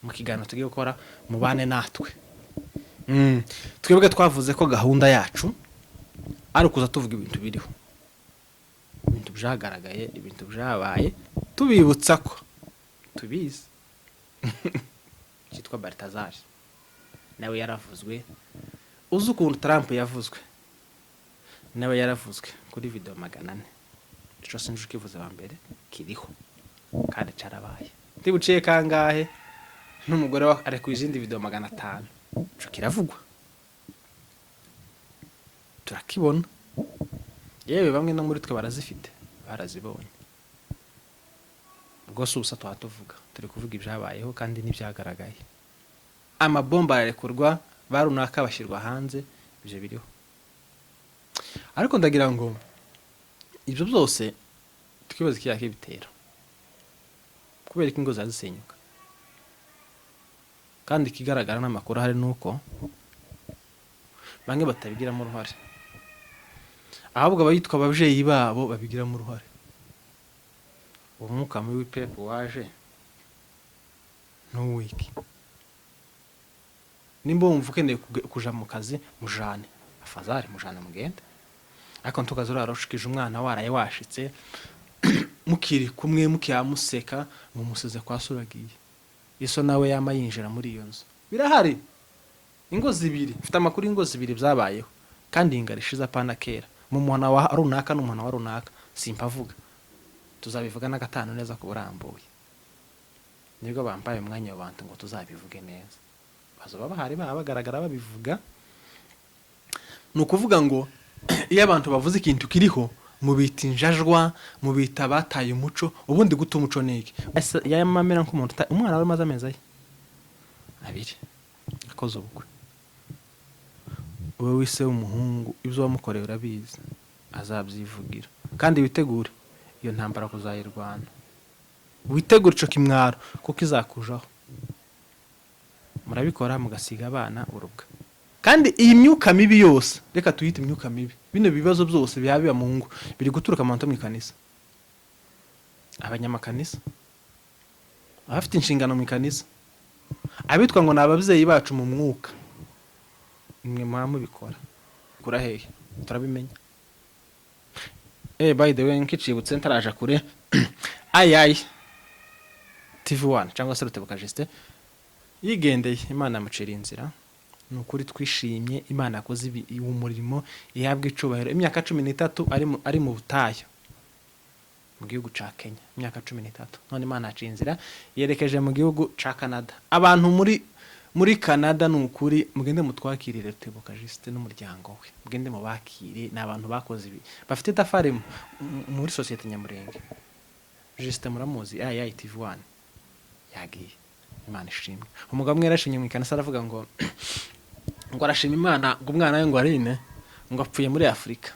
Mu kiganiro tugiye gukora, mubane natwe. Twebwe twavuze ko gahunda yacu ari ukuza tuvuga ibintu biriho, ibintu byagaragaye, ibintu byabaye, tubibutsa ko tubizi. Cyitwa Baltazar nawe yaravuzwe. Uzi ukuntu Trump yavuzwe? Nawe yaravuzwe kuri video 400. Ico sinzi ukivuze wa mbere, kiriho kandi carabaye. Ntibuciye kangahe n'umugore we ari ku izindi video 500. Ico kiravugwa, turakibona. Yewe, bamwe no muri twe barazifite, barazibonye. Ubwo si ubusa tuba tuvuga, turi kuvuga ibyabayeho kandi n'ibyagaragaye. Amabomba ararekurwa, ba runaka bashyirwa hanze, ibyo biriho. Ariko ndagira ngo ibyo byose twibaze ikiya kibitera, kubera ko ingo zisenyuka. Kandi ikigaragara n'amakuru ahari ni uko bamwe batabigiramo uruhare, ahubwo abayitwa ababyeyi babo babigiramo uruhare. Uwo mwuka mubi w'ipepu waje ntuwiki. Nimba wumva ukeneye kuja mu kazi, mujane afazari, mujane mugende, ariko ntukaze urarushikije umwana waraye washitse, mukiri kumwe, mukiyamuseka, mumusize kwa suragiye iso, nawe yama yinjira muri iyo nzu. Birahari, ingo zibiri, mfite amakuru y'ingo zibiri byabayeho, kandi ingara ishize, apana kera, mu muhana wa runaka n'umuhana wa runaka. Simpavuga, tuzabivuga na gatanu neza ku burambuye. Nibwo bampaye umwanya abo bantu ngo tuzabivuge neza, bazoba bahari, baba bagaragara babivuga. Ni ukuvuga ngo iyo abantu bavuze ikintu kiriho, mubita injajwa, mubita abataye umuco. Ubundi guta umuco ni iki? Yamamera nk'umuntu umwana wari umaze amezi aye 2 akoze ubukwe. Wowe wise w'umuhungu, ibyo wamukoreye urabizi, azabyivugira. Kandi witegure iyo ntambara kuzayirwana, witegure ico kimwaro kuko izakujaho. Murabikora mugasiga abana urubwa. Kandi iyi myuka mibi yose, reka tuyite imyuka mibi, bino bibazo byose biba biba mu ngo biri guturuka mu bantu mu ikanisa, abanyamakanisa, abafite inshingano mu ikanisa, abitwa ngo ni ababyeyi bacu mu mwuka. Nimwe muba mubikora. Kura hehe? Turabimenya. By the way, nkicibutse ntaraja kure, ayi TV 1 cyangwa se Rutebuka Justin yigendeye, Imana yamucira inzira. Ni ukuri twishimye, Imana yakoze umurimo, ihabwa icubahiro. Imyaka 13 ari mu butayu mu gihugu ca Kenya, imyaka 13. None Imana yaciye inzira, yerekeje mu gihugu ca Canada. Abantu muri Canada, ni ukuri mugende mutwakirire Rutebuka Justin n'umuryango we, mugende mubakire. Ni abantu bakoze ibi, bafite itafari muri sosiyete nyamurenge. Justin muramuzi, ayi TV 1, yagiye, Imana ishimwe. Umugabo umwe yarashimye mu ikanisa, aravuga ngo arashima Imana ngo umwana we ngo Aline ngo apfuye muri Afurika,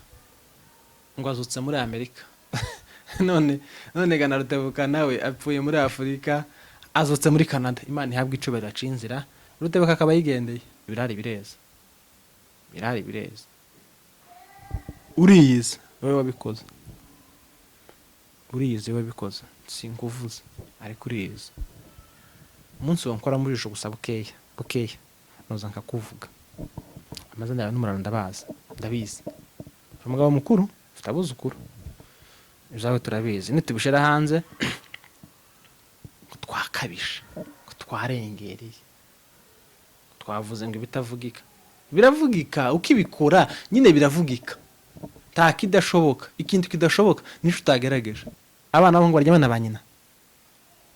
ngo azutse muri Amerika. None gana Rutebuka nawe apfuye muri Afurika, azutse muri Canada. Imana ihabwa icubahiro, aciye inzira, Rutebuka akaba yigendeye. Birari bireza, birari bireza. Uriyizi wowe wabikoze, uriyizi wowe wabikoze. Sinkuvuze ariko uriyizi. Umunsi wankora muri ijoro gusa bukeya bukeya, noza nkakuvuga amazina yawe n'umuraro. Ndabazi, ndabizi. Uri umugabo mukuru, ufite abuzukuru, ibyawe turabizi. Nitubishyira hanze ko twakabije, ko twarengereye, twavuze ngo ibitavugika biravugika. Ukibikora nyine biravugika, nta kidashoboka. Ikintu kidashoboka nico utagerageje. Abana bo ngo baryamane na ba nyina,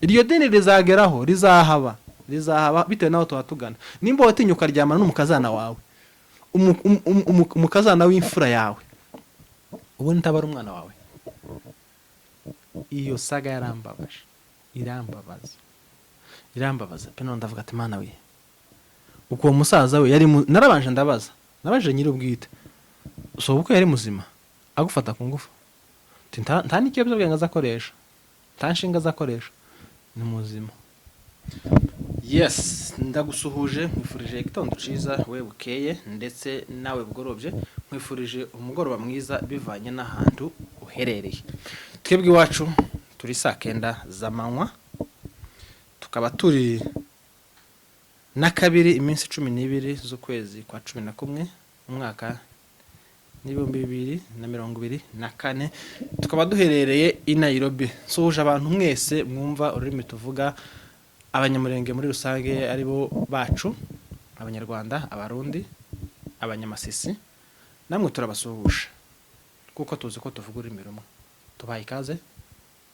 iryo dini rizageraho, rizahaba, rizahaba bitewe n'aho tuba tugana. Nimba watinya ukaryamana n'umukazana wawe, umukazana w'imfura yawe, ubundi ntabara umwana wawe. Iyo saga yarambabaje, irambabaza, irambabaza pe. None ndavuga ati: "Mana we!" Uko uwo musaza we yari narabanje ndabaza, nabajije nyir'ubwite: "So ubukwe yari muzima agufata ku ngufu?" Ati: Nta n'ikiyobyabwenge azakoresha, nta nshinga azakoresha, ni muzima." Yes, ndagusuhuje, nkwifurije igitondo cyiza we bukeye, ndetse nawe bugorobye, nkwifurije umugoroba mwiza bivanye n'ahantu uherereye. Twebwe iwacu turi saa 9 z'amanywa, tukaba turi na 2, iminsi 12 z'ukwezi kwa 11, umwaka n'2024, tukaba duherereye i Nairobi. Nsuhuje abantu mwese mwumva ururimi tuvuga, Abanyamurenge muri rusange aribo bacu, Abanyarwanda, Abarundi, Abanyamasisi, namwe turabasuhuje kuko tuzi ko tuvuga ururimi rumwe. Tubaye ikaze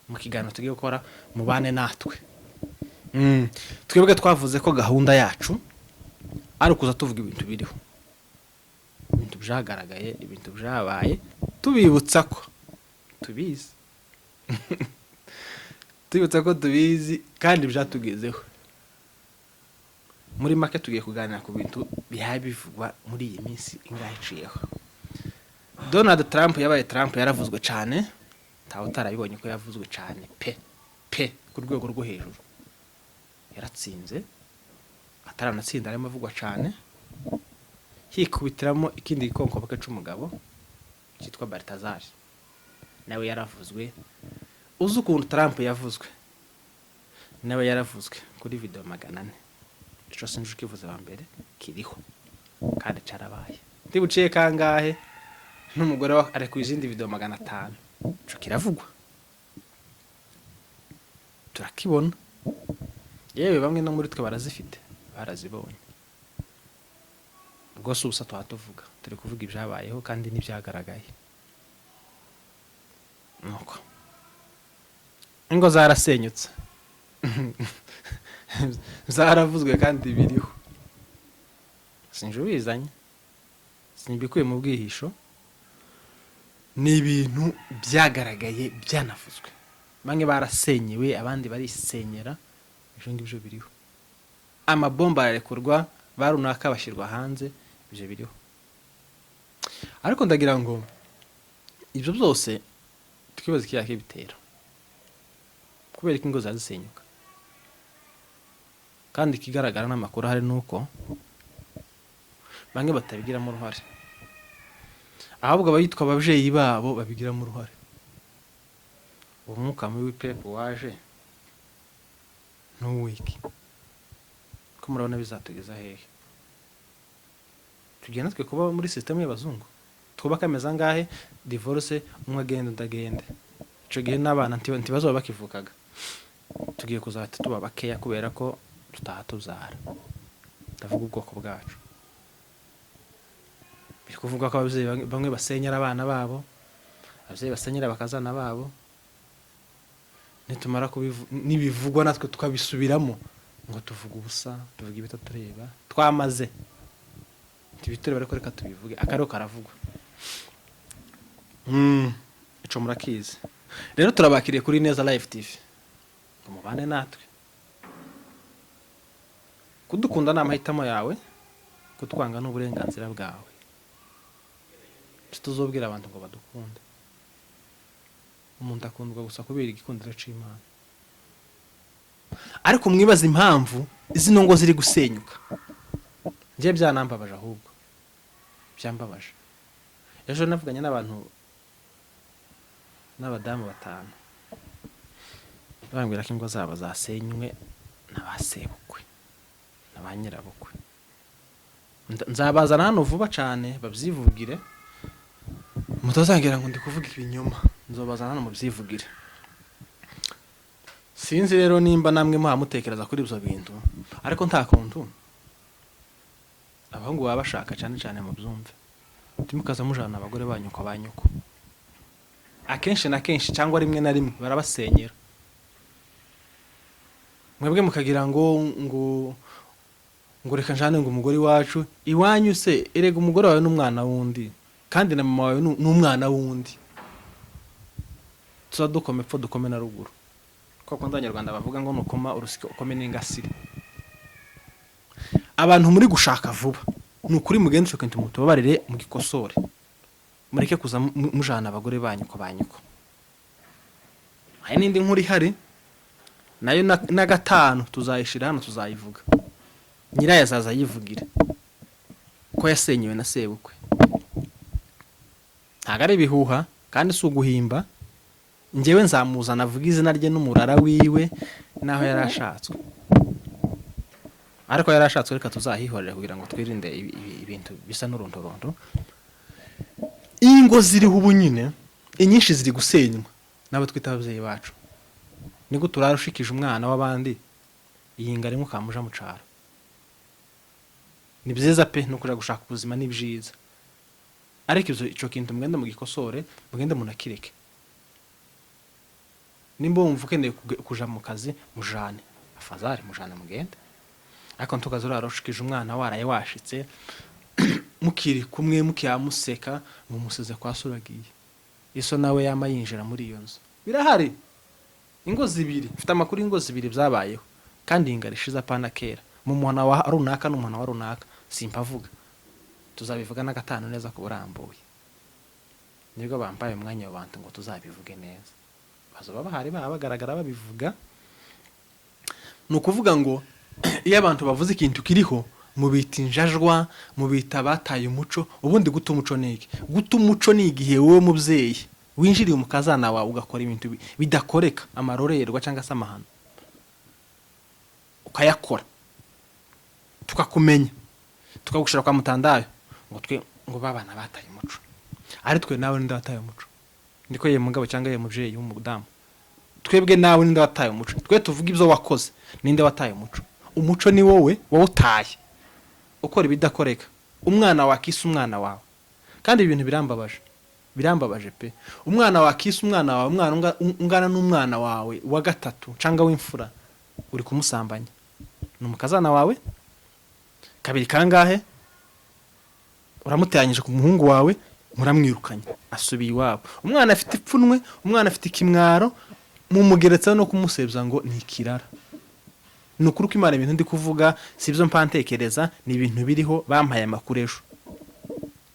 mu kiganiro tugiye gukora, mubane natwe. Twebwe twavuze ko gahunda yacu ari ukuza tuvuga ibintu biriho, ibintu byagaragaye, ibintu byabaye, tubibutsa ko tubizi, tubibutsa ko tubizi kandi byatugezeho. Muri make, tugiye kuganira ku bintu bihaye bivugwa muri iyi minsi ingahe iciyeho. Donald Trump yabaye Trump, yaravuzwe cyane, ntawe utarabibonye ko yavuzwe cyane pe pe, ku rwego rwo hejuru. Yaratsinze, ataranatsinda arimo avugwa cyane, hikubitiramo ikindi gikonkoboke c'umugabo cyitwa Baltazar, nawe yaravuzwe. Uzi ukuntu Trump yavuzwe? Nawe yaravuzwe kuri video 400. Ico sinzi ukivuze wa mbere, kiriho kandi carabaye. Ntibuciye kangahe n'umugore we ari ku izindi video 500. Ico kiravugwa, turakibona, yewe bamwe no muri twe barazifite, barazibonye. Ubwo si ubusa tuba tuvuga, turi kuvuga ibyabayeho kandi n'ibyagaragaye. Nuko ingo zarasenyutse, zaravuzwe kandi biriho. Sinje ubizanye, simbikuye mu bwihisho, ni ibintu byagaragaye, byanavuzwe. Bamwe barasenyewe, abandi barisenyera. Ibyo ngibyo biriho. Amabomba ararekurwa, ba runaka bashyirwa hanze, ibyo biriho. Ariko ndagira ngo ibyo byose twibaze ikiyaha kibitera, kubera ko ingo zisenyuka. Kandi ikigaragara n'amakuru ahari ni uko bamwe batabigiramo uruhare, ahubwo abayitwa ababyeyi babo babigiramo uruhare. Uwo mwuka mubi w'ipepo waje ntuwiki ko murabona bizatugeza hehe? Tugenda twe kuba muri sisitemu y'abazungu, twubaka amezi angahe, divorce, umwe agenda undi agende. Icyo gihe n'abana ntibazoba bakivukaga. Tugiye kuzahita tuba bakeya kubera ko tutaha tubyara. Ndavuga ubwoko bwacu. Biri kuvuga ko ababyeyi bamwe basenyera abana babo, ababyeyi basenyera abakazana babo. Nitumara nibivugwa natwe tukabisubiramo ngo tuvuga ubusa, tuvuga ibitatureba. Twamaze ntibitureba, ariko reka tubivuge, akariho karavugwa. Ico murakizi. Rero turabakiriye kuri Neza Live TV ngo mubane natwe. Kudukunda ni amahitamo yawe, kutwanga ni uburenganzira bwawe. Tuzobwira abantu ngo badukunde. Umuntu akundwa gusa kubera igikundiro c'Imana. Ariko mwibaze impamvu zino ngo ziri gusenyuka. Njye byanambabaje, ahubwo byambabaje. Ejo navuganye n'abantu, n'abadamu batanu, bambwira ko ingo zabo zasenywe na ba sebukwe na ba nyirabukwe. Nzabazana hano vuba cyane babyivugire, mutazangira ngo ndi kuvuga ibinyoma. Nzobazana hano mubyivugire. Sinzi rero nimba namwe muha mutekereza kuri ibyo bintu, ariko nta kuntu abahungu baba bashaka cyane cyane mubyumve. Ntimukaza mujana abagore banyu kwa ba nyoko. Akenshi na kenshi, cyangwa rimwe na rimwe, barabasenyera. Mwebwe mukagira ngo reka njane ngo umugore iwacu. Iwanyu se? Erega umugore wawe n'umwana wundi, kandi na mama wawe n'umwana wundi. Tuza dukome epfo, dukome na ruguru. Kuko abanyarwanda bavuga ngo nukoma urusyo ukome n'ingasire. Abantu muri gushaka vuba, ni ukuri mugende ushaka mutubabarire, mugikosore, mureke kuza mujana abagore banyu kwa ba nyoko. Hari n'indi nkuru ihari nayo na gatanu tuzayishira hano, tuzayivuga, nyirayo azaza yivugira ko yasenyewe na sebukwe. Ntabwo ari ibihuha kandi si uguhimba. Njyewe nzamuzana avuga izina rye n'umurara wiwe n'aho yari ashatswe. Ariko yarashatswe, reka tuzahihorere kugira ngo twirinde ibintu bisa n'urunturuntu. Ingo ziriho ubu nyine, inyinshi ziri gusenywa n'abo twita ababyeyi bacu. Ni gute urara ushikije umwana w'abandi yinga rimwe ukamuja mu caro? Ni byiza pe, no kuja gushaka ubuzima ni byiza, ariko ibyo, ico kintu mugende mugikosore, mugende munakireke. Nimba wumva ukeneye kuja mu kazi, mujane afazari, mujane mugende, ariko ntukaze urara ushikije umwana waraye washitse, mukiri kumwe, mukiyamuseka, ngo musize kwa so uragiye. Iso nawe yama yinjira muri iyo nzu. Birahari, ingo zibiri, mfite amakuru y'ingo zibiri byabayeho, kandi ingara ishize, apana kera, mu muhana wa runaka n'umuhana wa runaka. Simpavuga, tuzabivuga na gatanu neza ku burambuye. Nibwo bampaye umwanya abo bantu ngo tuzabivuge neza, bazoba bahari, baba bagaragara babivuga. Ni ukuvuga ngo iyo abantu bavuze ikintu kiriho, mubita injajwa, mubita abataye umuco. Ubundi guta umuco ni iki? Guta umuco ni igihe wowe mubyeyi winjiriye umukazana wawe, ugakora ibintu bidakoreka, amarorerwa cyangwa se amahano ukayakora, tukakumenya, tukagushyira kwa mutandayo, ngo twe ngo babana bataye umuco. Ari twe nawe, ninde wataye umuco? Niko ye mugabo cyangwa ye mubyeyi w'umudamu, twebwe nawe, ninde wataye umuco? Twe tuvuga ibyo wakoze, ninde wataye umuco? Umuco ni wowe wawutaye, ukora ibidakoreka, umwana wakisa umwana wawe. Kandi ibi bintu birambabaje, birambabaje pe. Umwana wakisa umwana wawe, umwana ungana n'umwana wawe wa gatatu cyangwa w'imfura, uri kumusambanya. Ni umukazana wawe kabiri kangahe? Uramuteranyije ku muhungu wawe, muramwirukanye, asubiye iwabo. Umwana afite ipfunwe, umwana afite ikimwaro, mumugeretseho no kumusebya ngo ni ikirara. Ni ukuri ko Imana, ibintu ndi kuvuga si ibyo mpantekereza, ni ibintu biriho. Bampaye amakuru ejo,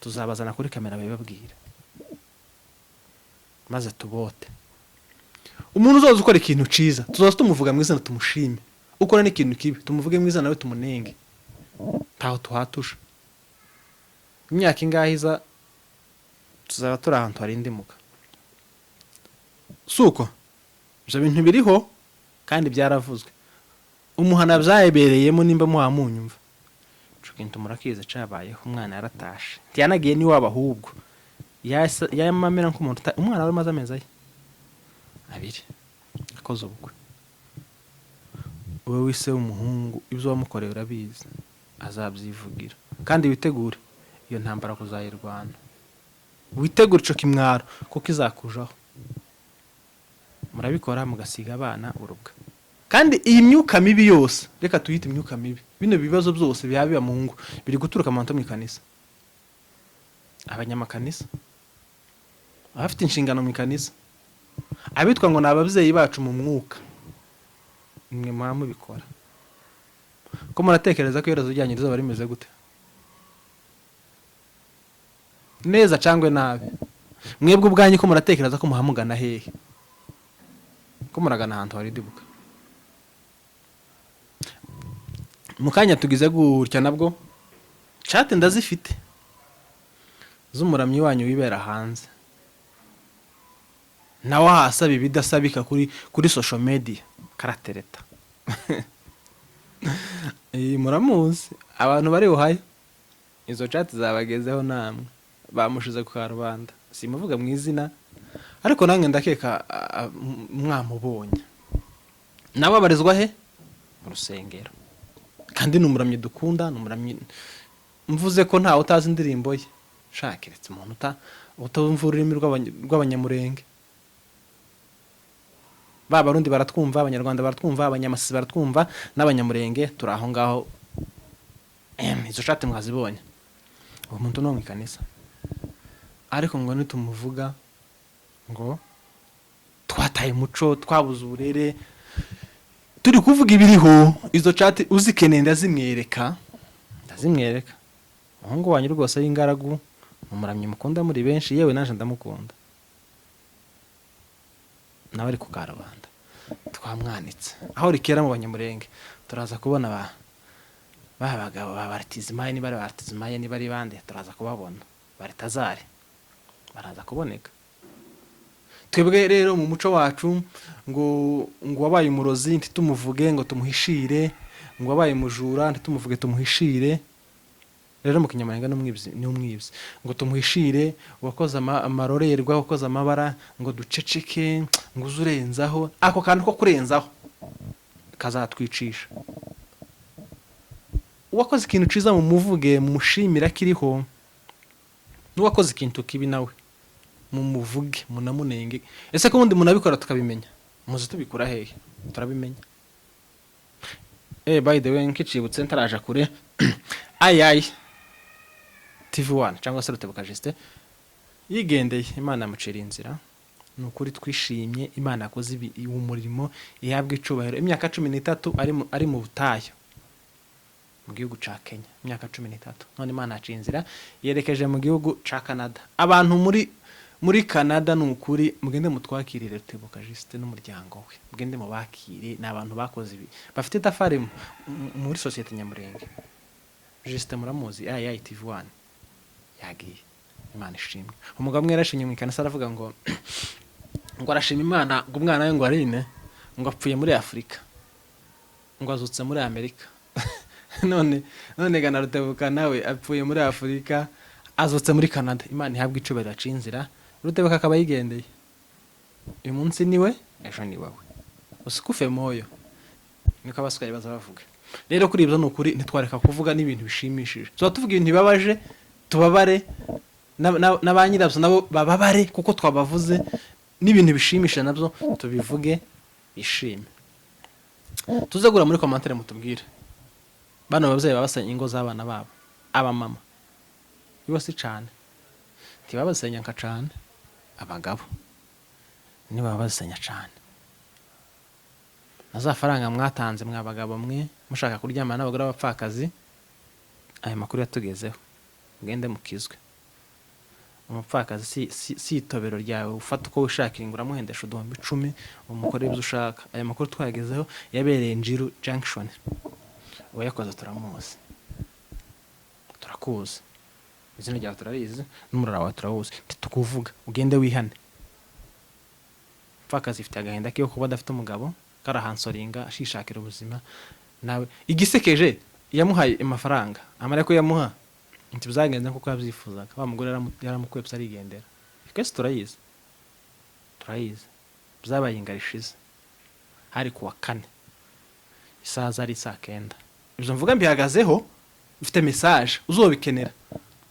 tuzabazana kuri kamera babibabwira, maze tubote. Umuntu uzoza ukora ikintu ciza, tuzoza tumuvuga mu izina, tumushime. Ukora n'ikintu kibi, tumuvuge mu izina nawe, tumunenge. Ntaho tuhatusha. Imyaka ingahe iza, tuzaba turi ahantu harindimuka. Si uko ibyo bintu biriho kandi byaravuzwe, umuhana byayibereyemo. Nimba muha munyumva, ico kintu murakizi cabayeho. Umwana yaratashe, ntiyanagiye n'iwabo, ahubwo yamamera nk'umuntu umwana wari umaze amezi aye 2 akoze ubukwe. Wowe wise w'umuhungu, ibyo wamukoreye urabizi, azabyivugira. Kandi witegure iyo ntambara kuzayirwana, witegure ico kimwaro kuko izakujaho. Murabikora mugasiga abana urubwa. Kandi iyi myuka mibi yose, reka tuyite imyuka mibi, bino bibazo byose biba biba mu ngo biri guturuka mu bantu bo mu ikanisa, abanyamakanisa, abafite inshingano mu ikanisa, abitwa ngo ni ababyeyi bacu mu mwuka. Nimwe muba mubikora. Ko muratekereza ko iherezo ryanyu rizaba rimeze gute, neza cyangwa nabi? Mwebwe ubwanyu, ko muratekereza ko muhamugana hehe? Ko muragana ahantu haridibuka? Mu kanya tugize gutya, nabwo chat ndazifite z'umuramyi wanyu wibera hanze, nawe ahasaba ibidasabika kuri social media, karatereta. Iyi muramuzi, abantu bari buhaye izo chat zabagezeho namwe, bamushize ku karubanda. Simuvuga mu izina, ariko nange ndakeka mwamubonye. Nawe abarizwa he? Mu rusengero. Kandi ni umuramyi dukunda, ni umuramyi mvuze ko ntawe utazi indirimbo ye, shakiretse umuntu utumva ururimi rw'Abanyamurenge. Ba Barundi baratwumva, Abanyarwanda baratwumva, Abanyamasisi baratwumva, n'Abanyamurenge turi aho ngaho. Izo chat mwazibonye. Uwo muntu ni uwo mu ikanisa, ariko ngo nitumuvuga ngo twataye umuco, twabuze uburere. Turi kuvuga ibiriho. Izo chat uzikeneye ndazimwereka, ndazimwereka. Umuhungu wanyu rwose w'ingaragu ni umuramyi mukunda muri benshi, yewe naje ndamukunda, nawe ari ku karubanda, twamwanitse aho rikera mu Banyamurenge. Turaza kubona ba bagabo ba Baritizimaye, niba ari Baritizimaye, niba ari bande, turaza kubabona. Baritazari baraza kuboneka. Twebwe rero mu muco wacu, ngo wabaye umurozi ntitumuvuge, ngo tumuhishire, Ngo wabaye umujura ntitumuvuge, tumuhishire. Rero mu Kinyamahanga n'umwibzi, ni umwibzi, ngo tumuhishire. Wakoze amarorerwa, wakoze amabara, ngo duceceke, ngo uze urenzaho. Ako kantu ko kurenzaho kazatwicisha. Uwakoze ikintu ciza mumuvuge, mumushimire akiriho, n'uwakoze ikintu kibi nawe mumuvuge, munamunenge. Ese ko ubundi munabikora tukabimenya, muzi tubikura hehe? Turabimenya. By the way, nkicibutse ntaraja kure, ayi TV 1 cyangwa se Rutebuka Justin yigendeye, Imana yamucira inzira. Ni ukuri twishimye, Imana yakoze umurimo, ihabwa icubahiro. Imyaka 13 ari mu butayu mu gihugu ca Kenya, imyaka 13. None Imana yaciye inzira, yerekeje mu gihugu ca Canada. Abantu muri Canada, ni ukuri mugende mutwakirire Rutebuka Justin n'umuryango we, mugende mubakire. Ni abantu bakoze ibi, bafite itafari muri sosiyete nyamurenge. Justin muramuzi, ayi TV 1, yagiye, Imana ishimwe. Umugabo umwe yarashimye mu ikanisa, aravuga ngo arashima Imana, ngo umwana we, ngo Aline, ngo apfuye muri Afurika, ngo azutse muri Amerika. None gana Rutebuka nawe apfuye muri Afurika, azutse muri Canada. Imana ihabwa icubahiro, yaciye inzira, Rutebuka akaba yigendeye. Uyu munsi niwe, ejo ni wowe. Usikufe moyo, niko abaswahili baza bavuga. Rero kuri ibyo, ni ukuri ntitwareka kuvuga n'ibintu bishimishije. Tuba tuvuga ibintu bibabaje, tubabare, na ba nyirabyo nabo bababare kuko twabavuze. N'ibintu bishimishije nabyo tubivuge, bishime. Tuze gura muri commentaire mutubwire, bano babyeyi babasenya ingo z'abana babo, abamama ibo si cane, ntibabasenya nka cane, abagabo nibo babasenya cane. Na za faranga mwatanze, mwa bagabo mwe, mushaka kuryamana n'abagore b'abapfakazi, aya makuru yatugezeho, mugende mukizwe. Umupfakazi si itobero ryawe ufata uko wishakira, ngo uramuhendesha 10,000 umukore ibyo ushaka. Aya makuru twayagezeho, yabereye Njiru Junction. Uwayakoze turamuzi, turakuzi, izina ryawe turarizi, n'umurara wawe turawuzi. Ntitukuvuga, ugende wihane. Umupfakazi ifite agahinda kiyo kuba adafite umugabo, karahansoringa ashishakira ubuzima. Nawe igisekeje, yamuhaye amafaranga, amara ko yamuha ntibyagenze nkuko yabyifuzaga. Wa mugore yaramukwepse arigendera. Twese turayizi, turayizi. Byabaye ingaro ishize, hari ku wa kane, isaha zari saa 9. Ibyo mvuga mbihagazeho, mfite message. Uzobikenera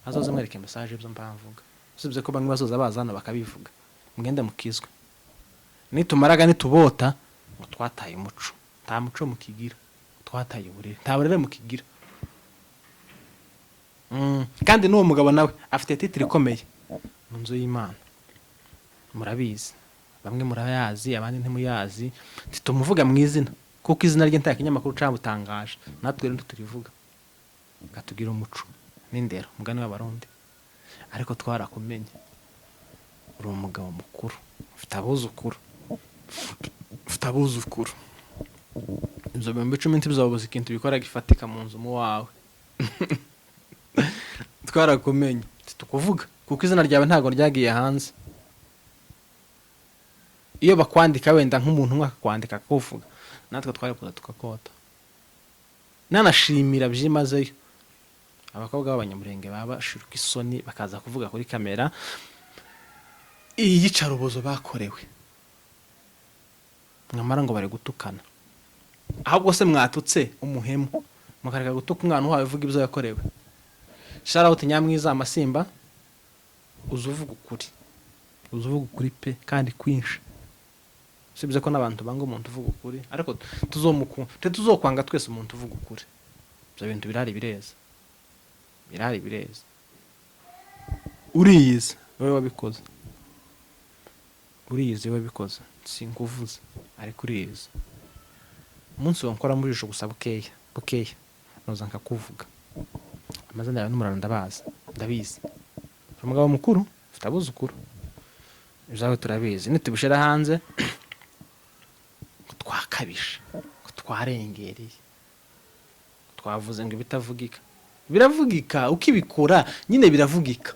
azoze mwereke message. Ibyo mvuga, usibye ko bamwe bazoza baza hano bakabivuga. Mugende mukizwe. Nitumaraga nitubota ngo twataye umuco, nta muco mukigira. Twataye uburere, nta burere mukigira. Kandi n'uwo mugabo nawe afite titre ikomeye mu nzu y'Imana, murabizi, bamwe murayazi, abandi ntimuyazi. Ntitumuvuga mu izina kuko izina rye nta kinyamakuru cabutangaje, natwe rero ntiturivuga. Katugira umuco n'indero, umugani w'Abarundi. Ariko twarakumenye, uri umugabo mukuru, ufite abuzukuru, ufite abuzukuru. Ibyo 10,000 ntibizabuza ikintu bikora gifatika mu nzu mu wawe. Twarakumenye, tukuvuga kuko izina ryawe ntabwo ryagiye hanze. Iyo bakwandika wenda nk'umuntu umwe akakwandika akakuvuga, natwe twari kuza tukakota. Nanashimira byimazeyo abakobwa b'Abanyamurenge baba bashiruka isoni bakaza kuvuga kuri kamera iyicarubozo bakorewe. Mwamara ngo bari gutukana, ahubwo se mwatutse umuhemu, mukareka gutuka umwana uhawe uvuga ibyo yakorewe. Shout Nyamwiza Amasimba, uzi uvuga ukuri, uzi uvuga ukuri pe, kandi kwinshi. Usibye ko n'abantu banga umuntu uvuga ukuri, ariko tuzomukunda, tuzokwanga twese umuntu uvuga ukuri. Ibyo bintu birahari, bireza, birahari, bireza. Uriyizi wowe wabikoze, uriyizi wowe wabikoze. Sinkuvuze ariko uriyizi. Umunsi wankora muri jisho gusa bukeya bukeya, noza nkakuvuga amazina yawe n'umuraro. Ndabazi, ndabizi. Uri umugabo mukuru, ufite abuzukuru, ibyawe turabizi. Nitubishira hanze ko twakabije, ko twarengereye, twavuze ngo ibitavugika biravugika, ukibikora nyine biravugika.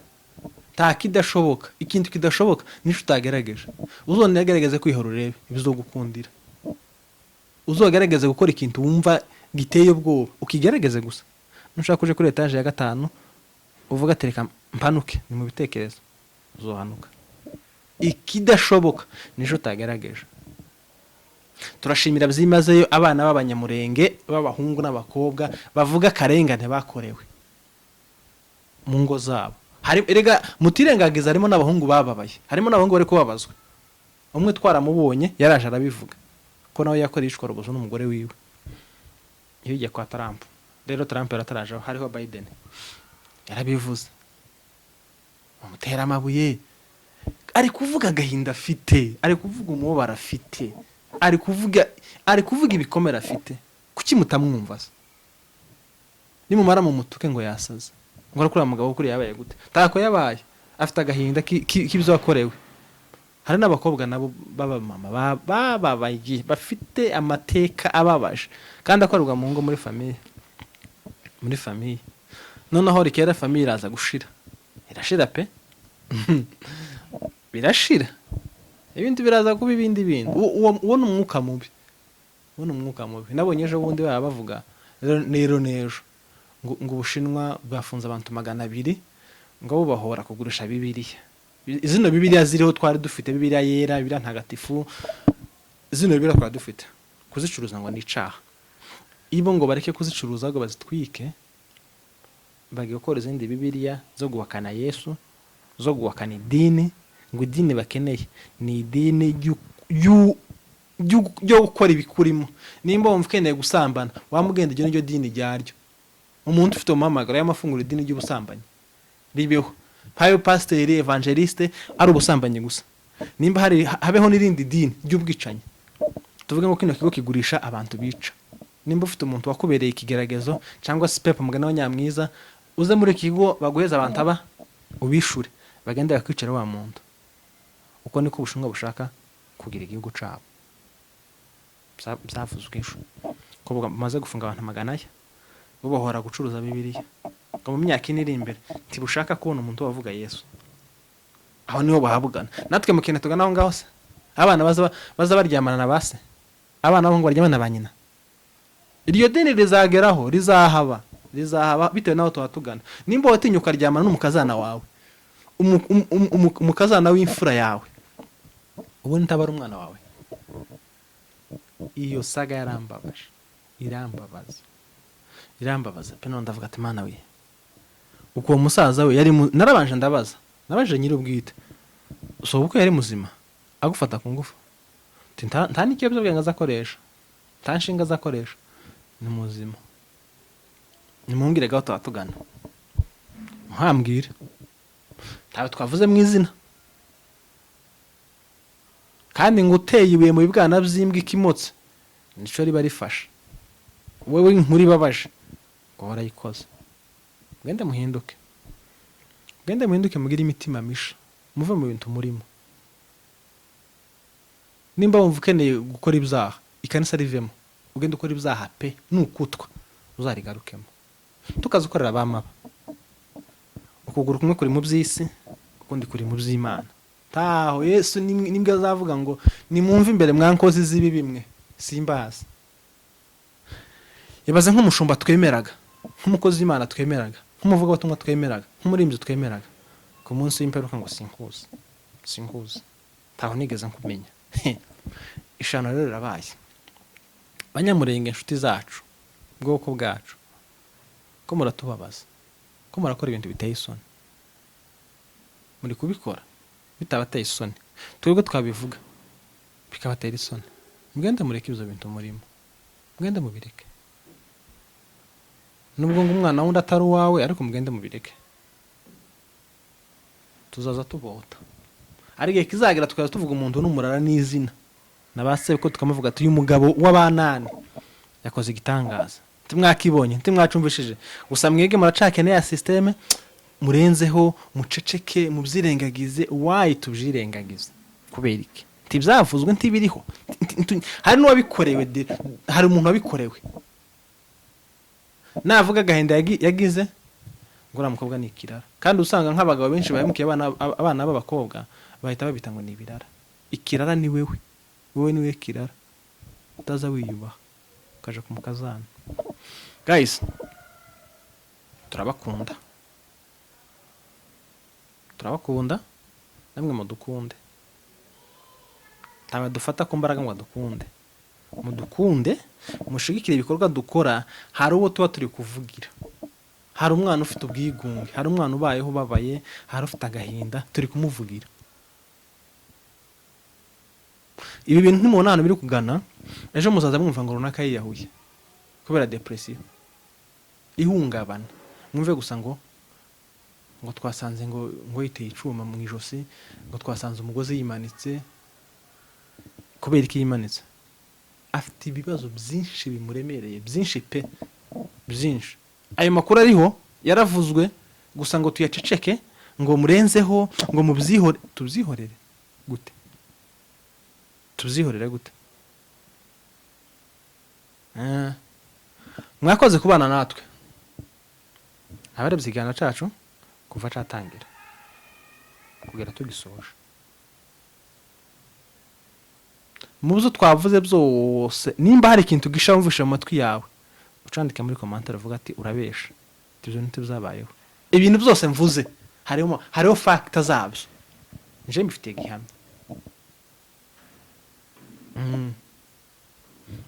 Nta kidashoboka. Ikintu kidashoboka nico utagerageje. Uzogerageze kwihora, urebe ibizogukundira. Uzogerageze gukora ikintu wumva. Giteye ubwoba, ukigerageze gusa. Nushaka uje kuri etaje ya 5 uvuga ati reka mpanuke, ni mu bitekerezo uzohanuka. Ikidashoboka nijo utagerageje. Turashimira byimazeyo abana b'abanyamurenge b'abahungu n'abakobwa bavuga akarengane bakorewe mu ngo zabo. Hari erega mutirengagiza, harimo n'abahungu bababaye, harimo n'abahungu bari kubabazwa. Umwe twaramubonye yaraje arabivuga ko nawe yakoreye iyicwa rubozo n'umugore wiwe iyo kwa Trump. Rero Trump yaratarajeho, hariho Biden yarabivuze, bamutera amabuye. Ari kuvuga agahinda afite, ari kuvuga umubabaro afite, ari kuvuga ibikomere afite. Kuki mutamwumva se? Nimumara mu mutuke ngo yasaze, ngo arakuriya mugabo kuri yabaye gute? Tako yabaye afite agahinda k'ibyo yakorewe. Hari n'abakobwa nabo b'abamama bababaye, bafite amateka ababaje kandi akorerwa mu ngo, muri famille, muri famille. Noneho rikera famille iraza gushira, irashira pe, birashira, ibindi biraza kuba ibindi bindi. Uwo ni umwuka mubi, uwo ni umwuka mubi. Nabonye ejo bundi baba bavuga rero n'ejo ngo Ubushinwa bwafunze abantu 200 ngo bubahora kugurisha Bibiliya. Zino Bibiliya ziriho twari dufite, Bibiliya yera, Bibiliya ntagatifu, zino Bibiliya twari dufite, kuzicuruza ngo ni icaha. Ibo ngo bareke kuzicuruza, ngo bazitwike, bagiye gukora izindi Bibiliya zo guhakana Yesu, zo guhakana idini. Ngo idini bakeneye ni idini ryo gukora ibikurimo. Nimba wumva ukeneye gusambana, wamugenda, iryo niryo dini ryaryo. Umuntu ufite umuhamagaro y'amafunguro, idini ry'ubusambanyi ribeho, habeho pasiteri, evangeliste, ari ubusambanyi gusa. Nimba hari, habeho n'irindi dini ry'ubwicanyi. Tuvuge ngo kino kigo kigurisha abantu bica. Nimba ufite umuntu wakubereye ikigeragezo cyangwa se pepa mugana wa nyamwiza, uze muri iki kigo baguheza abantu aba ubishure, bagende bakwicara wa muntu. Uko niko Ubushinwa bushaka kugira igihugu cabo. Byavuzwe ejo ko bumaze gufunga abantu 400 bubahora gucuruza Bibiliya, ngo mu myaka 4 iri imbere ntibushaka kubona umuntu wavuga Yesu. Aho niho bahabugana. Natwe mu kintu tugana aho ngaho se, abana baza baryamana na ba se, abana b'abahungu baryamana na ba nyina. Iryo dini rizageraho, rizahaba, rizahaba bitewe n'aho tuba tugana. Nimba watinya ukaryamana n'umukazana wawe, umukazana w'imfura yawe, ubundi ntabara umwana wawe. Iyo saga yarambabaje, irambabaza, irambabaza pe. None ndavuga ati: "Mana we!" Uko uwo musaza we yari narabanje ndabaza, nabajije nyir'ubwite: "So uko yari muzima agufata ku ngufu?" Ati: Nta n'ikiyobyabwenge azakoresha, nta nshinga azakoresha, ni muzima." Nimumbwire gaho tuba tugana, muhambwire ntawe twavuze mu izina. Kandi ngo uteye ibuye mu bibwana by'imbwa ikimotse, nico riba rifashe. Wowe inkuru ibabaje ngo warayikoze. Mwende muhinduke, mwende muhinduke, mugire imitima misha, muve mu bintu murimo. Nimba wumva ukeneye gukora ibyaha, ikanisa rivemo, ugende ukora ibyaha pe, nukutwa uzarigarukemo. Tukaza ukorera abamaba, ukuguru kumwe kuri mu by'isi, ukundi kuri mu by'Imana. Taho Yesu nibwo azavuga ngo: "Nimwumve imbere mwankozi z'ibi bimwe, simbazi." Ibaze nk'umushumba twemeraga, nk'umukozi w'Imana twemeraga, nk'umuvugabutumwa twemeraga, nk'umuririmbyi twemeraga, ku munsi w'imperuka ngo: "Sinkuzi, sinkuzi, ntaho nigeze nkumenya." Ishano rero rirabaye. Banyamurenge, inshuti zacu, ubwoko bwacu, ko muratubabaza, ko murakora ibintu biteye isoni, muri kubikora bitabateye isoni, twebwe twabivuga bikabatera isoni. Mugende mureke ibyo bintu murimo, mugende mubireke. Nubwo ngo umwana wundi atari uwawe, ariko mugende mubireke. Tuzaza tubota, hari igihe kizagera tukaza tuvuga umuntu n'umurara n'izina na ba ko tukamuvuga ati: "Uyu mugabo w'abanani yakoze igitangaza." Ntimwakibonye, ntimwacumvishije. Gusa mwege muracakeneye ya système murenzeho, muceceke, mubyirengagize. Wayi tubyirengagize kubera iki? Ntibyavuzwe, ntibiriho. Hari n'uwabikorewe, hari umuntu wabikorewe, navuga agahinda yagize ngo uriya mukobwa ni ikirara. Kandi usanga nk'abagabo benshi bahemukiye abana b'abakobwa bahita babita ngo ni ibirara. Ikirara ni wewe, wowe ni we kirara, utaza wiyubaha ukaja ku mukazana. Guys, turabakunda, turabakunda, namwe mudukunde. Ntabwo dufata ku mbaraga ngo dukunde, mudukunde, mushigikire ibikorwa dukora. Hari uwo tuba turi kuvugira, hari umwana ufite ubwigunge, hari umwana ubayeho ubabaye, hari ufite agahinda, turi kumuvugira. Ibi bintu ntimubona ahantu biri kugana. Ejo muzaza mwumva ngo runaka yiyahuye kubera depression, ihungabana. Mwumve gusa ngo twasanze ngo yiteye icuma mu ijosi, ngo twasanze umugozi yimanitse. Kubera iki yimanitse? Afite ibibazo byinshi bimuremereye, byinshi pe, byinshi. Ayo makuru ariho yaravuzwe gusa ngo tuyaceceke, ngo murenzeho, ngo mubyihore. Tubyihorere gute? Tubyihorere gute? Mwakoze kubana natwe, abarebye ikiganiro cyacu kuva cyatangira kugera tugisoje. Mu byo twavuze byose, nimba hari ikintu gisha wumvishe mu matwi yawe, ucandike muri commentaire uvuga ati: "Urabesha, ibyo ntibyabayeho." Ibintu byose mvuze hariho facts zabyo, nje mbifitiye gihamya.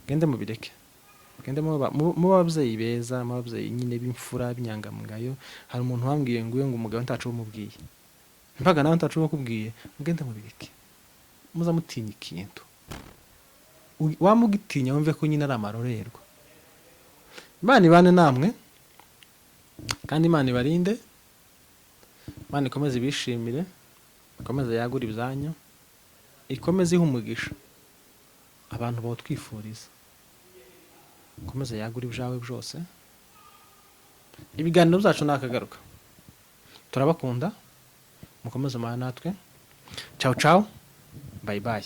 Gende mubireke, gende muba ababyeyi beza, muba ababyeyi nyine b'imfura, b'inyangamugayo. Hari umuntu wambwiye ngo iyo ngo umugabo ntacu umubwiye, mbaga nawe ntacu umukubwiye. Mugende mubireke, muza mutinya ikintu. Wamugitinya wumve ko nyine ari amarorerwa. Imana ibane namwe, kandi Imana ibarinde, Imana ikomeze ibishimire, ikomeze yagure ibyanyu, ikomeze ihe umugisha abantu bawutwifuriza, ikomeze yagure ibyawe byose. Ibiganiro byacu ni akagaruka. Turabakunda, mukomeze mubane natwe. Ciao ciao, bye bye.